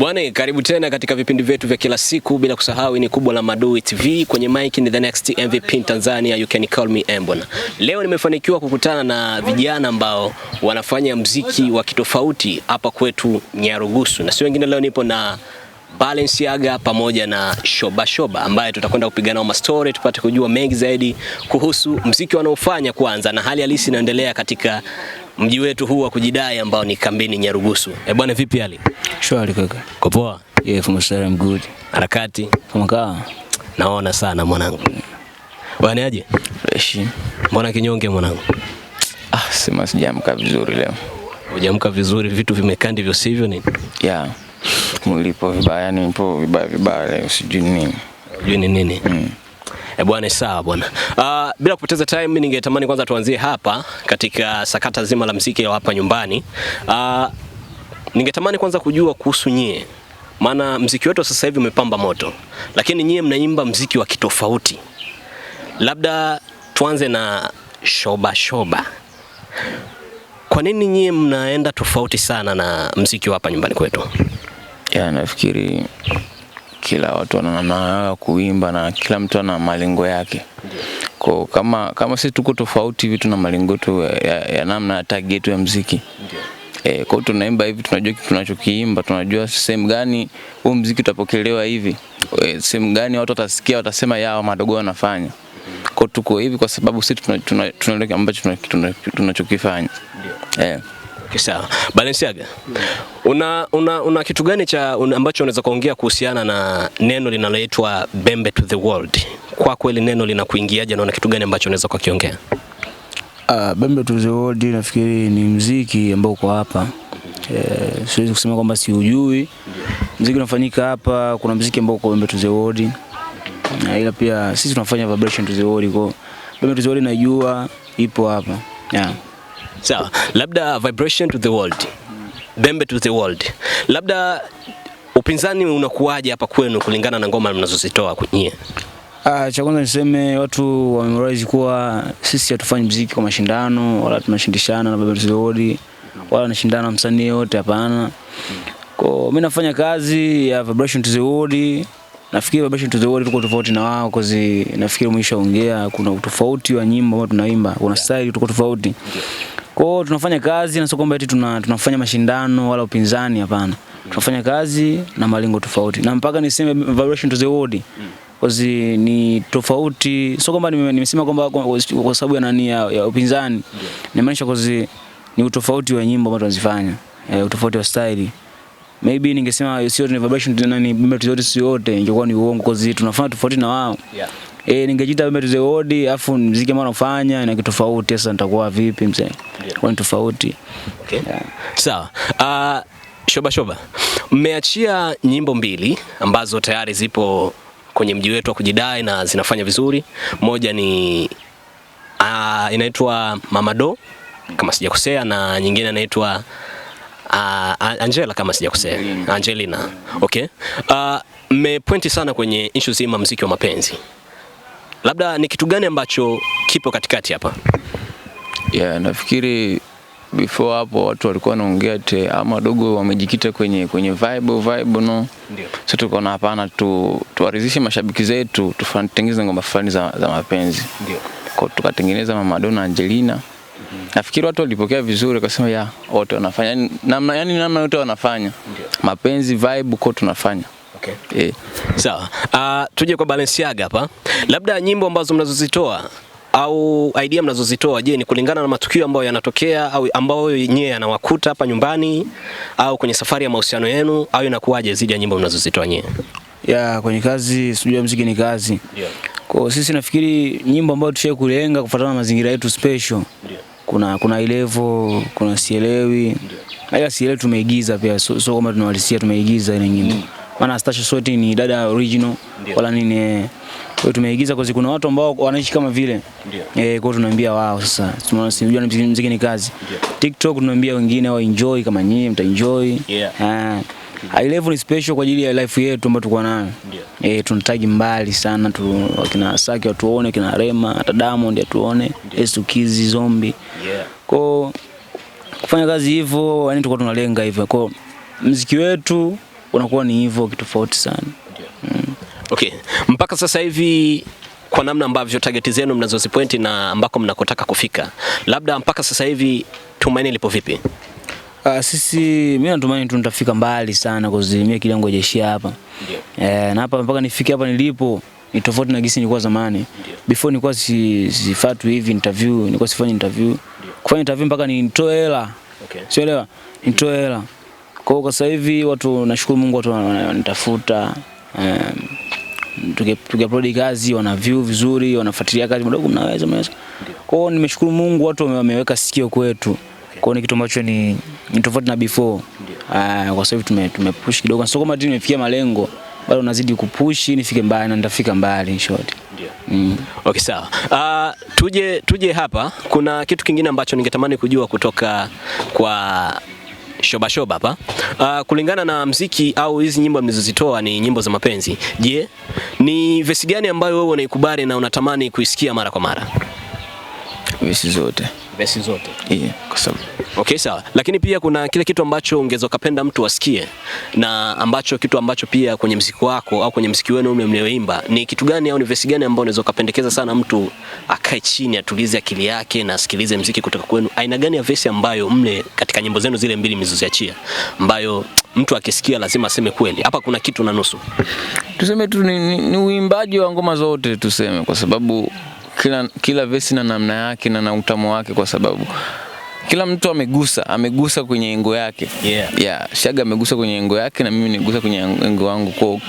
Bwana, karibu tena katika vipindi vyetu vya kila siku, bila kusahau ni kubwa la Madui TV. Kwenye mic ni the next MVP in Tanzania, you can call me Mbona. Leo nimefanikiwa kukutana na vijana ambao wanafanya mziki wa kitofauti hapa kwetu Nyarugusu, na sio wengine, leo nipo na Balenciaga pamoja na Shoba Shoba ambaye tutakwenda kupiga nao mastori tupate kujua mengi zaidi kuhusu mziki wanaofanya kwanza na hali halisi inayoendelea katika mji wetu huu wa kujidai ambao ni kambini Nyarugusu. Eh bwana, vipi hali? Shwari kaka. Uko poa? Yeah, from Australia I'm good. Harakati? Kama kaa. Naona sana mwanangu. Bwana aje? Fresh. Mbona kinyonge mwanangu? Ah, sema sijaamka vizuri leo. Hujaamka vizuri, vitu vimekaa ndivyo sivyo nini? Yeah. Mwili ipo vibaya, yani ipo vibaya vibaya leo, sijui nini. Hujui ni nini? Eh bwana, sawa bwana. Bila kupoteza time mimi ningetamani kwanza tuanzie hapa katika sakata zima la mziki wa hapa nyumbani. Ningetamani kwanza kujua kuhusu nyie, maana mziki wetu sasa hivi umepamba moto, lakini nyie mnaimba mziki wa kitofauti. Labda tuanze na Shoba Shoba. Kwa nini nyie mnaenda tofauti sana na mziki wa hapa nyumbani kwetu? Yeah, nafikiri kila watu wana namna yao ya kuimba na kila mtu ana malengo yake. Kwa kama sisi tuko tofauti hivi, tuna malengo yetu ya namna ya tag yetu ya mziki. Kwa hiyo tunaimba hivi, tunajua kitu tunachokiimba, tunajua sehemu gani huu mziki utapokelewa hivi, sehemu gani watu watasikia, watasema yao madogo wanafanya. Kwa hiyo tuko hivi kwa sababu sisi tuna tuna ambacho tunachokifanya. Okay, sawa. Balenciaga, una kitu gani cha ambacho unaweza kuongea kuhusiana na neno linaloitwa Bembe to the world? Kwa kweli neno linakuingiaje na una kitu gani ambacho unaweza kukiongea? Bembe to the world nafikiri ni mziki ambao uko hapa. Siwezi kusema kwamba siujui. Mziki unafanyika hapa, kuna mziki ambao uko Bembe to the world. Na ila pia sisi tunafanya vibration to the world, kwa Bembe to the world najua ipo hapa. Yeah. Sawa, labda vibration to the world, Bembe to the world, labda upinzani unakuwaje hapa kwenu kulingana na ngoma mnazozitoa nyie? Cha kwanza niseme watu wa memorize kuwa sisi hatufanyi mziki kwa mashindano wala tunashindishana na Bembe to the world wala nashindana na msanii yote, hapana. Kwa mimi nafanya kazi ya vibration to the world. Nafikiri vibration to the world tuko tofauti na wao, cause nafikiri umeshaongea kuna utofauti wa nyimbo ambao tunaimba, kuna style tuko tofauti. Kwa hiyo tunafanya kazi na sio kwamba eti tunafanya mashindano wala upinzani, hapana. Tunafanya kazi na malengo tofauti. Na mpaka niseme vibration to the world cause ni tofauti, sio kwamba nimesema kwamba kwa sababu ya nani ya upinzani. Nimaanisha cause ni utofauti wa nyimbo ambazo tunazifanya. Utofauti wa style. Maybe ningesema sio ni vibration to nani Bembe to the world sio yote ingekuwa ni uongo, cause tunafanya tofauti na wao. Ningejiita Bembe to the world afu muziki ambao nafanya na kitu tofauti, sasa nitakuwa vipi mzee? Kwa ni tofauti. Okay. Yeah. Sawa. Shoba Shoba, mmeachia nyimbo mbili ambazo tayari zipo kwenye mji wetu wa kujidai na zinafanya vizuri. Moja ni inaitwa Mamado kama sijakosea, na nyingine inaitwa Angela kama sijakosea. Angelina. Okay. Mmepointi sana kwenye issue zima mziki wa mapenzi. Labda ni kitu gani ambacho kipo katikati hapa? Yeah, nafikiri before hapo watu walikuwa wanaongea te ama dogo wamejikita kwenye vibe no. Ndio. Sasa tukaona hapana, tuwaridhishe mashabiki zetu, tutengeneze ngoma fulani za mapenzi. Ndio. Kwa tukatengeneza Mama Donna Angelina. Nafikiri watu walipokea vizuri, wakasema ya wote wanafanya yani namna, yani namna yote wanafanya. Ndio. Mapenzi vibe kwa tunafanya. Okay. Sawa. Tuje kwa Balenciaga hapa. Labda nyimbo ambazo mnazozitoa au idea mnazozitoa, je, ni kulingana na matukio ambayo yanatokea au ambayo nyewe yanawakuta hapa nyumbani au kwenye safari ya mahusiano yenu, au inakuwaje zidi ya nyimbo mnazozitoa nyewe? Ya kwenye kazi, sijui muziki ni kazi. Ndio. Kwa sisi nafikiri nyimbo ambayo tushaye kulenga kufuatana na mazingira yetu special. Ndio. Kuna ilevo, kuna sielewi. Ila sielewi tumeigiza pia, so kama tunawalisia tumeigiza ile nyimbo. Maana Stasha Sweat ni dada original wala nini. Kwa hiyo tumeigiza kwa kuna watu ambao wanaishi kama vile. Kwa hiyo tunaambia wao sasa. Tunaona si unajua muziki ni kazi. TikTok tunaambia wengine wa enjoy kama nyinyi mta enjoy. High level ni special kwa ajili ya life yetu ambayo tuko nayo. Tunatagi mbali sana tu wakina Saki watuone, kina Rema, hata Diamond atuone, Estukizi, Zombie. Kwa kufanya kazi hivyo, yani tulikuwa tunalenga hivyo. Kwa muziki wetu unakuwa ni hivyo kitofauti sana. Okay, mpaka sasa hivi kwa namna ambavyo target zenu mnazozipointi na ambako mnakotaka kufika, labda mpaka sasa hivi tumaini lipo vipi? Sisi mimi natumaini tu nitafika mbali sana kwa sababu mimi akili yangu haijaishia hapa. Na hapa mpaka nifike hapa nilipo ni tofauti na gisi nilikuwa zamani. Before nilikuwa sifuatwi hivi interview, nilikuwa sifanyi interview. Kufanya interview mpaka nitoe hela. Sielewa? Nitoe hela. Kwa hiyo kwa sasa hivi watu, nashukuru Mungu, watu wananitafuta. Tukiupload kazi wana view vizuri, wanafuatilia kazi mdogo, mnaweza. Kwa hiyo nimeshukuru Mungu, watu wameweka sikio kwetu. Kwa hiyo ni kitu ambacho ni tofauti na before. Kwa sasa hivi tumepush kidogo. Sio kama nimefikia malengo, bado nazidi kupush nifike mbali na nitafika mbali in short. Okay, sawa. Tuje hapa, kuna kitu kingine ambacho ningetamani kujua kutoka kwa Shoba Shoba hapa. Kulingana na mziki au hizi nyimbo mlizozitoa ni nyimbo za mapenzi. Je, ni vesi gani ambayo wewe unaikubali na unatamani kuisikia mara kwa mara? Vesi zote. Vesi zote. Yeah, kwa sababu. Okay, sawa. Lakini pia kuna kile kitu ambacho ungeweza kupenda mtu asikie na ambacho kitu ambacho pia kwenye mziki wako au kwenye mziki wenu ule mlioimba, ni kitu gani au ni vesi gani ambayo unaweza kupendekeza sana mtu akae chini atulize akili yake na asikilize mziki kutoka kwenu? Aina gani ya vesi ambayo mle katika nyimbo zenu zile mbili mlizoziachia ambayo mtu akisikia lazima aseme kweli hapa kuna kitu na nusu? Tuseme tu ni uimbaji wa ngoma zote tuseme, kwa sababu kila vesi na namna yake na utamu wake, kwa sababu kila mtu amegusa kwenye engo yake. Yeah, Shaga amegusa kwenye engo yake na mimi nigusa kwenye engo wangu. Kwa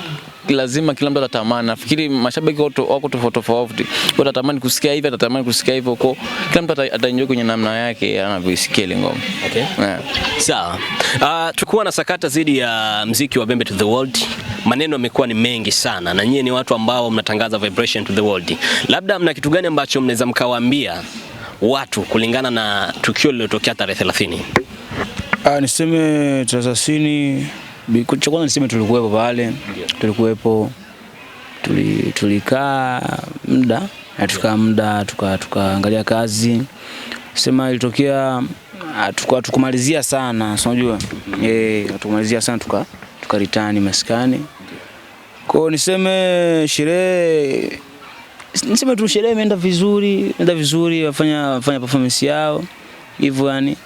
lazima kila mtu atatamani. Nafikiri mashabiki wako tofauti tofauti. Kwa atatamani kusikia hivi, atatamani kusikia hivyo. Kwa kila mtu ataenjoy kwenye namna yake anavyoisikia ile ngoma. Okay. Yeah. Sawa. Tukuwa na sakata zidi ya mziki wa Bembe to the World. Maneno yamekuwa ni mengi sana na nyie ni watu ambao mnatangaza vibration to the world. Labda mna kitu gani ambacho mnaweza mkawaambia watu kulingana na tukio lililotokea tarehe 30? Niseme tarehe 30, cha kwanza niseme tulikuwepo pale. Tulikuwepo, tulikaa muda, na tukaa muda tukaangalia kazi. Sema ilitokea hatukumalizia sana, si unajua? Hatukumalizia sana, tukaritani maskani. Kwa hiyo niseme sherehe, niseme tu sherehe imeenda vizuri, wafanya performance yao hivyo yani.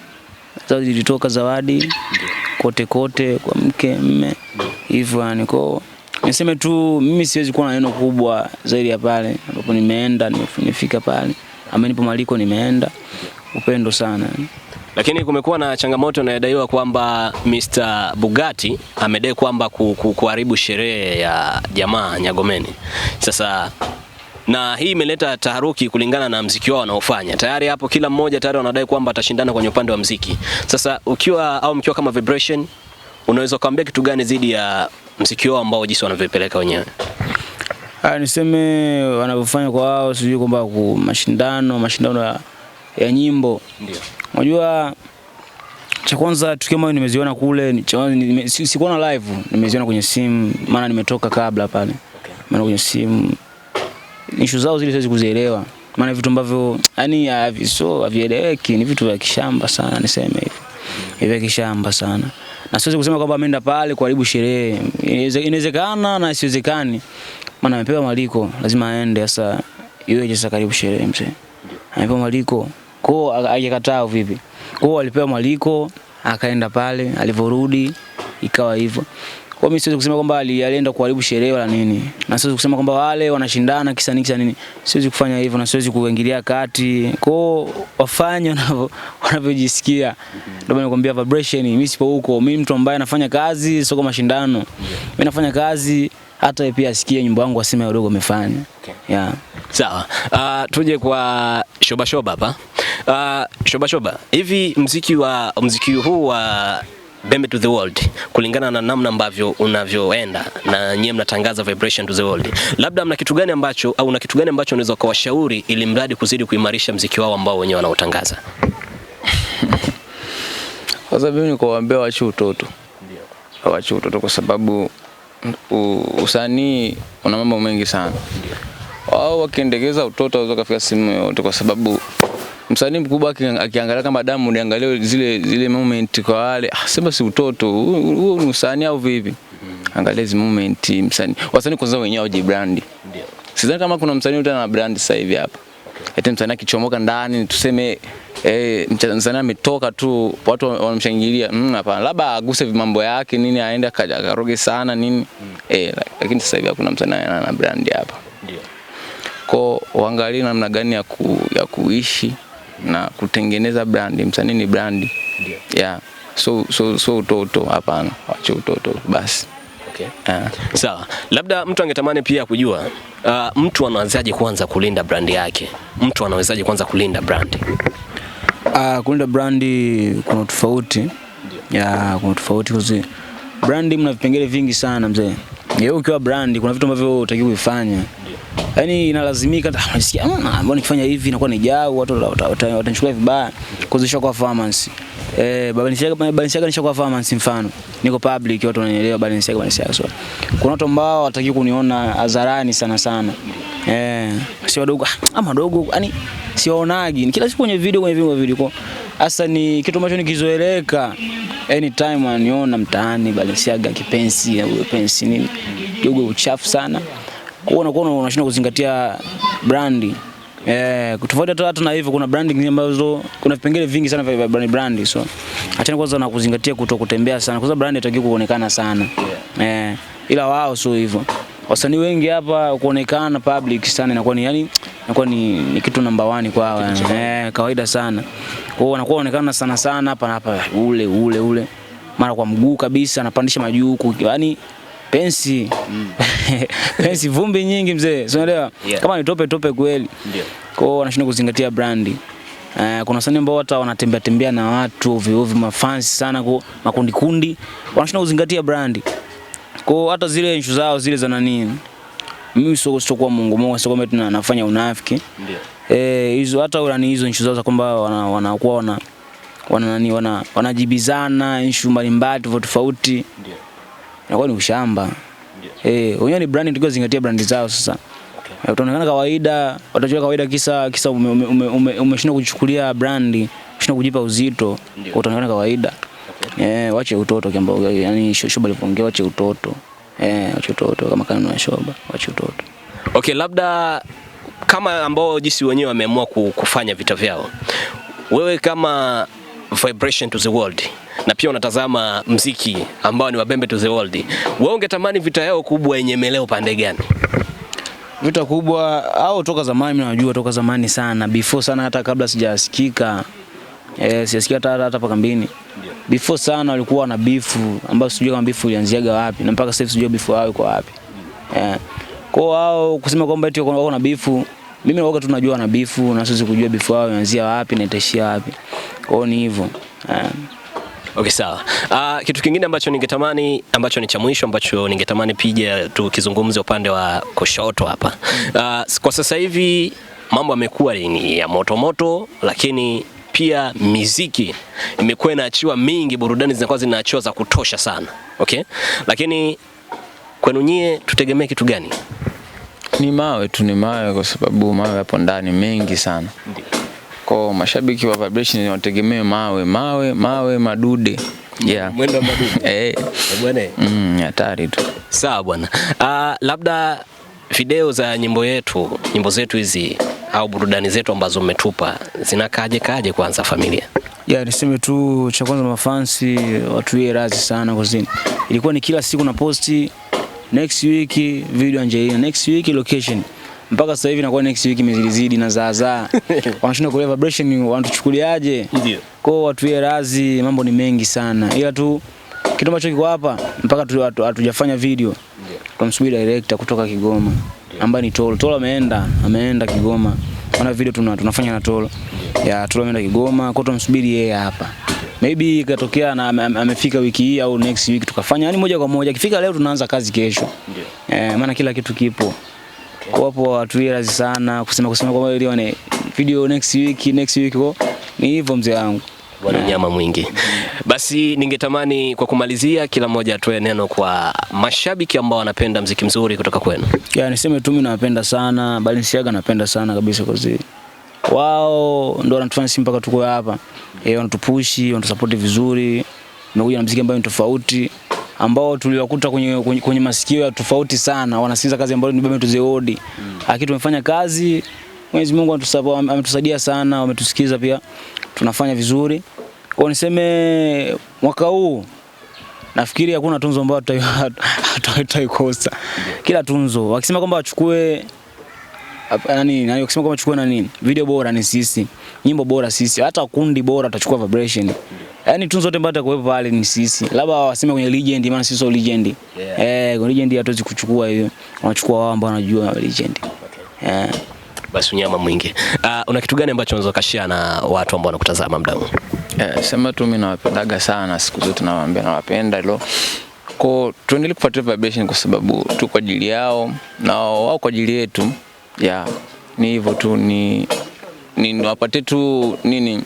Zawadi zilitoka, zawadi kote kote kwa mke mme hivyo yani. Kwa niseme tu mimi siwezi kuwa na neno kubwa zaidi ya pale ambapo nimeenda, nimefika pale, amenipa mwaliko, nimeenda, upendo sana. Lakini kumekuwa na changamoto inayodaiwa kwamba Mr. Bugatti amedai kwamba kuharibu sherehe ya jamaa Nyagomeni. Sasa na hii imeleta taharuki kulingana na mziki wao wanaofanya. Tayari hapo kila mmoja tayari wanadai kwamba atashindana kwenye upande wa mziki. Sasa ukiwa au mkiwa kama Vibration, unaweza kuambia kitu gani zidi ya mziki wao ambao jinsi wanavyopeleka wenyewe? Niseme wanavyofanya kwa wao, sijui kwamba mashindano ya nyimbo. Ndio. Unajua cha kwanza tukio ambalo nimeziona kule, sikuona live, nimeziona kwenye simu, maana nimetoka kabla pale. Okay. Maana kwenye simu issue zao zile siwezi kuzielewa. Maana vitu ambavyo yani havieleweki, ni vitu vya kishamba sana, niseme hivyo. Vya kishamba sana. Na siwezi kusema kwamba ameenda pale kuharibu sherehe. Inawezekana na isiwezekani. Maana amepewa mwaliko, lazima aende. Sasa yeye sasa karibu sherehe mzee. Amepewa mwaliko. Kwa hiyo hajakataa vipi? Kwa hiyo alipewa mwaliko, akaenda pale, alivorudi ikawa hivyo. Kwa mimi siwezi kusema kwamba alienda kuharibu sherehe wala nini. Na siwezi kusema kwamba wale wanashindana kisa nini kisa nini. Siwezi kufanya hivyo na siwezi kuingilia kati. Kwa hiyo wafanye wanavyojisikia. Ndio maana nakwambia Vibration, mimi sipo huko. Mimi mtu ambaye nafanya kazi sio kwa mashindano. Mimi nafanya kazi hata yeye pia asikie nyimbo yangu aseme wadogo wamefanya. Okay. Yeah. Sawa. Tuje kwa Shoba Shoba hapa. Shoba Shoba, hivi mziki huu wa Bembe to the World kulingana na namna ambavyo unavyoenda na nyie mnatangaza Vibration to the World, labda mna kitu gani ambacho au una kitu gani ambacho unaweza kuwashauri ili mradi kuzidi kuimarisha mziki wao ambao wenyewe wanaotangaza? Kwa sababu mimi nikawaambia waache utoto. Ndio. Waache utoto kwa sababu usanii una mambo mengi sana. Wao wakiendekeza utoto waweza kufika sehemu yote, kwa sababu msanii mkubwa akiangalia kama damu niangalie zile moment kwa wale, sema si utoto, huo ni usanii au vipi? Angalia hizi moment msanii. Wasanii kwanza wenyewe wajibrand. Ndio. Sidhani kama kuna msanii yote ana brand sasa hivi hapa. Eti msanii akichomoka ndani tuseme msanii ametoka tu watu wanamshangilia. Hapana. Labda aguse mambo yake nini aende akaroge sana nini. Lakini sasa hivi hakuna msanii ana brand hapa. Ndio. Kwa waangalie namna gani ya kuishi na kutengeneza brand. Msanii ni brand. Ndio. Yeah. So utoto hapana. Wache utoto basi. Okay. Yeah. Sawa. Labda mtu angetamani pia kujua mtu anaanzaje kwanza kulinda brand yake? Mtu anawezaje kwanza kulinda brand? Kulinda brandi kuna tofauti. Ya, kuna tofauti kwa sababu brandi mna vipengele vingi sana mzee. Yeye ukiwa brandi kuna vitu ambavyo hutaki kuvifanya. Yaani inalazimika hata unasikia mbona nikifanya hivi inakuwa ni jau, watu watanichukulia vibaya. Kuanzisha kwa performance. Balenciaga nishakuwa performance mfano. Niko public watu wananielewa Balenciaga. So kuna watu ambao hawataki kuniona hadharani sana sana. Si wadogo, ama wadogo, yani siwaonagi. Kila siku kwenye video, kwenye video. Kwa hasa ni kitu ambacho nikizoeleka. Anytime ananiona mtaani Balenciaga kipensi, au pensi nini. Kidogo uchafu sana. Kwa hiyo unakuwa unashindwa kuzingatia brandi. Tofauti hata na hivyo kuna branding nyingi ambazo kuna vipengele vingi sana vya brand. So achana kwanza na kuzingatia kutokutembea sana. Kwanza brand haitakiwi kuonekana sana. Ila wao sio hivyo. Wasanii wengi hapa kuonekana public sana inakuwa ni yani inakuwa ni kitu number 1 kwao. Kawaida sana. Kwa hiyo wanakuwa wanaonekana sana sana hapa na hapa ule. Mara kwa mguu kabisa anapandisha majuu huku. Yaani pensi. Pensi vumbi nyingi mzee. Si unaelewa? Yeah. Kama ni tope kweli. Ndio. Kwa hiyo wanashindwa kuzingatia brandi. Kuna wasanii ambao hata wanatembea tembea na watu ovyo ovyo, mafansi sana kwa makundi kundi, wanashindwa kuzingatia brandi. Kwa hiyo hata zile issue zao zile za nani, mimi sio kwa Mungu Mungu, sio kwamba nafanya unafiki. Ndio. Hizo hata urani hizo issue zao za kwamba wanakuwa wana nani wanajibizana issue mbalimbali tofauti tofauti. Ndio. Inakuwa ni ushamba. Ndio. Wenyewe ni brand, tukiwa zingatia brand zao sasa. Okay. Utaonekana kawaida, watachukua kawaida kisa umeshindwa kuchukulia brand, umeshindwa kujipa uzito, utaonekana kawaida. Okay. Wache utoto kiamba, yani Shoba alipoongea wache utoto. Wache utoto kama kanuni ya Shoba, wache utoto. Okay, labda kama ambao jinsi wenyewe wameamua kufanya vita vyao. Wewe kama Vibration to the World na pia unatazama mziki ambao ni Wabembe to the World, wewe ungetamani vita yao kubwa yenyemelea pande gani? Vita kubwa au toka zamani mimi najua toka zamani sana, before sana hata kabla sijasikika. Sijasikika hata hapa kambini. Before sana walikuwa na bifu ambayo sijui kama bifu ilianziaga wapi na mpaka sasa hivi sijui bifu yao iko wapi. Kwa wao kusema kwamba eti wako na bifu, mimi naoga tu najua na bifu na siwezi kujua bifu yao inaanzia wapi na itaishia wapi. Kwa hiyo ni hivyo. Okay, sawa. Kitu kingine ambacho ningetamani, ambacho ni cha mwisho ambacho ningetamani pia tukizungumze upande wa kushoto hapa. Kwa sasa hivi mambo yamekuwa ni ya moto moto, lakini pia miziki imekuwa inaachiwa mingi, burudani zinakuwa zinaachiwa za kutosha sana. Okay? Lakini kwenu nyie tutegemee kitu gani? Ni mawe tu, ni mawe kwa sababu mawe hapo ndani mengi sana. Kwa mashabiki wa Vibration wategemee mawe, mawe, mawe, madude. Yeah. Mwendo madude. Bwana. Hatari tu. Sawa bwana. Labda video za nyimbo zetu hizi au burudani zetu ambazo mmetupa zinakaje kaje kwanza familia? Ya, niseme tu cha kwanza mafansi watuie razi sana kwa sababu ilikuwa ni kila siku na posti next week video Angelina, next week location. Mpaka sasa hivi inakuwa next week imezidizidi na zaazaa. Wanashindwa kuelewa Vibration wanatuchukuliaje? Ndio. Kwa hiyo watuie razi, mambo ni mengi sana. Ila tu kitu ambacho kiko hapa mpaka hatujafanya video. Tunamsubiri director kutoka Kigoma ambaye ni Tolo. Tolo ameenda Kigoma. Maana video tunafanya na Tolo. Ya Tolo ameenda Kigoma, kwa tunamsubiri yeye hapa. Maybe ikatokea na amefika wiki hii au next week tukafanya, yani moja kwa moja. Ikifika leo tunaanza kazi kesho. Maana kila kitu kipo. Kwa hapo watu razi sana kusema kwamba ili ni video next week kwa ni hivyo mzee wangu. Bwana nyama mwingi. Basi ningetamani kwa kumalizia kila mmoja atoe neno kwa mashabiki ambao wanapenda mziki mzuri kutoka kwenu. Ya, niseme tu mimi nawapenda sana, Balenciaga napenda sana kabisa kwa sababu wao ndio wanatufanya sisi mpaka tuko hapa. Wanatupushi, wanatusupport vizuri. Nimekuja na mziki ambao ni tofauti. ambao tuliwakuta kwenye masikio ya tofauti sana, wanasikiliza kazi ambayo ni Baba to the World. Lakini tumefanya kazi, Mwenyezi Mungu ametusaidia sana, wametusikiza pia, tunafanya vizuri. Kwa niseme mwaka huu nafikiri hakuna tunzo ambayo tutaikosa. Kila tunzo wakisema kwamba wachukue nani, wakisema kwamba wachukue nani, video bora ni sisi, nyimbo bora sisi, hata kundi bora tutachukua Vibration. Yaani tunzo zote ambazo zitakuwepo pale ni sisi. Labda waseme kwenye legend, maana sisi sio legend. Kwenye legend hatuwezi kuchukua hiyo. Wanachukua wao ambao wanajua legend. Basi unyama mwingi. Una kitu gani ambacho unaweza kashare na watu ambao wanakutazama muda huu? Sema tu mimi nawapendaga sana, siku zote nawaambia nawapenda lo. Kwa tuendelee kufuatilia Vibration kwa sababu tu kwa ajili yao na wao kwa ajili yetu. Yeah, ni hivyo tu, ni niwapatie tu nini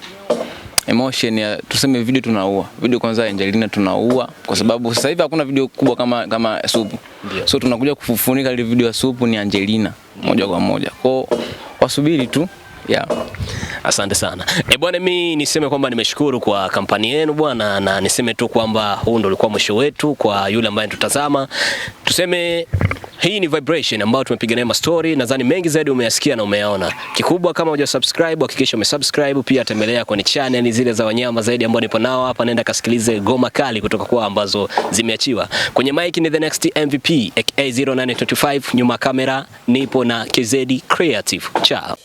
emotion ya tuseme video tunaua. Video kwanza Angelina tunaua kwa sababu sasa hivi hakuna video kubwa kama Supu. So tunakuja kufufunika ile video ya Supu ni Angelina moja kwa moja. Kwa wasubiri tu. Yeah. Asante sana. Bwana, mimi niseme kwamba nimeshukuru kwa kampani yenu bwana, na niseme tu kwamba huu ndio ulikuwa mwisho wetu kwa yule ambaye tutazama. Tuseme hii ni Vibration ambayo tumepiga nayo story, nadhani mengi zaidi umeyasikia na umeyaona. Kikubwa kama hujasubscribe hakikisha umesubscribe, pia tembelea kwenye channel zile za wanyama zaidi ambao nipo nao hapa, nenda kasikilize goma kali kutoka kwa ambazo zimeachiwa. Kwenye mic ni the next MVP aka 0925, nyuma kamera nipo na KZ Creative. Ciao.